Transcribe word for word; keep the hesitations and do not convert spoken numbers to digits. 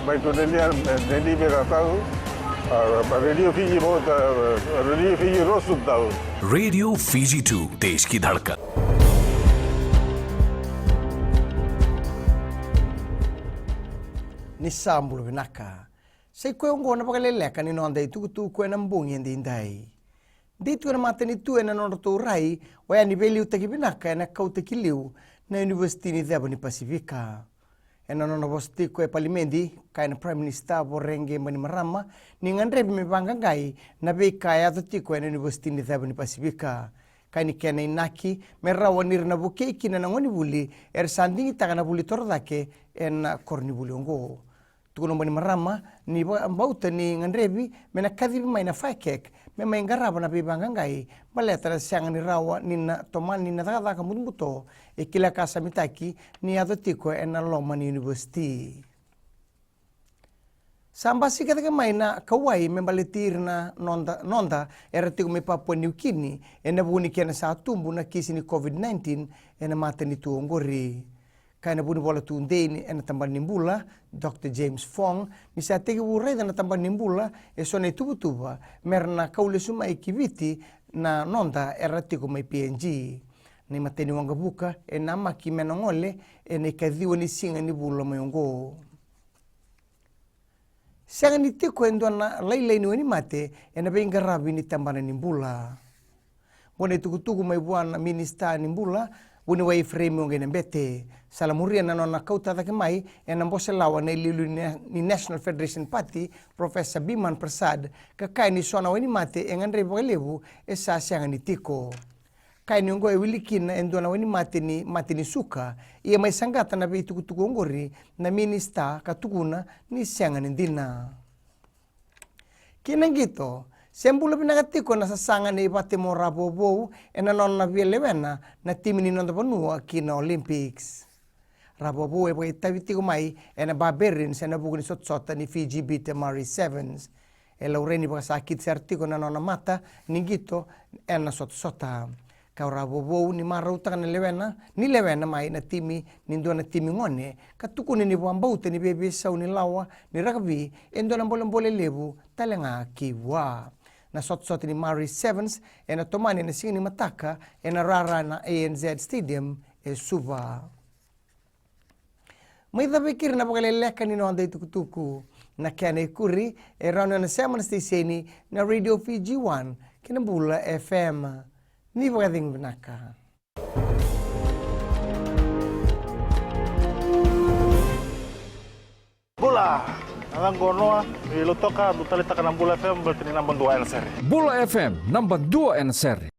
Mai tu nenia, neni me ka tau. Radio Fiji mo ta, Radio Fiji rosu tau. Radio Fiji two, देश की धड़कन. Ni sa bula vinaka. Sa i koya oqo na vakaleleka ni noda itukutuku ena bogi edaidai. Dei tu ena matanitu ena nodratou rai oya ni veiliutaki vinaka ena kauta ki liu na Univesiti ni Ceva ni Pasifika. Ena nona vosa tiko e Palimedi, kaya na Prime Minister Voreqe Bainimarama ni gadrevi me vaqaqai na veika e yaco tiko ena Univesiti ni Ceva ni Pasifika. Kaya ni kena inaki me rawa ni ra na vukei kina na gonevuli era sa digitaka na vuli torocake ena koronivuli oqo. Tukuna o Bainimarama ni vakabauta ni gadrevi me na kacivi mai na FICAC me mai qarava na veivaqaqai baleta na sega ni rawa ni na tomani na cakacaka butobuto e kila ka samitaki ni yaco tiko ena loma ni univesiti. Sa basika cake mai na kauwai me baleti ira na noda, noda era tiko mai Papua Niukini ena vuku ni kena sa tubu na kisi ni COVID nineteen ena matanitu oqori. Kaya na vunivola tudei ena tabana ni bula, Doctor James Fong, ni sa tekivu raica na tabana ni bula eso na ituvatuva me ra na kau lesu mai ki Viti na noda era tiko mai P N G. Na imatai ni waqavuka e namaki me na gole ena ikaciwa ni siga ni vula mai oqo. Sega ni tiko e dua na lailai ni wainimate ena veiqaravi ni tabana ni bula. Oqo na itukutuku mai vua na Minisita ni Bula, Vuniwai Ifereimi Waqainabete. Sa lamuria na nona kauta cake mai ena bose lawa na iliuliu ni, ni National Federation Party, Professor Biman Prasad, ka kaya ni so na wainimate e gadrevi vakalevu e sa sega ni tiko. Kaya ni oqo e wili kina e dua na wainimate ni mate ni suka, ia mai saqata na veitukutuku oqori na minisita ka tukuna ni sega ni dina. Kina qito, se bula vinaka tiko na sasaga nei Vatemo Ravouvou ena nona via lewena na timi ni noda vanua ki na Olympics. Ravouvou e vakaitavi tiko mai ena Barbarians ena vuku ni sotasota ni Fiji Bitter Marie Sevens. E laurai ni vakasakiti sara tiko na nona mata ni qito ena sotasota. Ka o Ravouvou ni marautaka na lewena, ni lewena mai na timi ni dua na timi gone, ka tukuna ni vakabauta ni veiveisau ni lawa ni rakavi e dua na bolebole levu tale ga ki vua. Na sotasota ni Marie Sevens ena tomani ena siga ni mataka ena rara na A N Z Stadium e Suva. Mai cava e keri na vakaleleka ni noda itukutuku. Na kena ikuri e rawa ni o na sema na siteseni na Radio Fiji One kei na Bula F M. Ni vakacegu vinaka. Bula! Na yacaqu o Noa, i Lautoka, dou taleitaka na Bula F M, baleta ni naba dua ena sere. Bula F M, naba dua ena sere.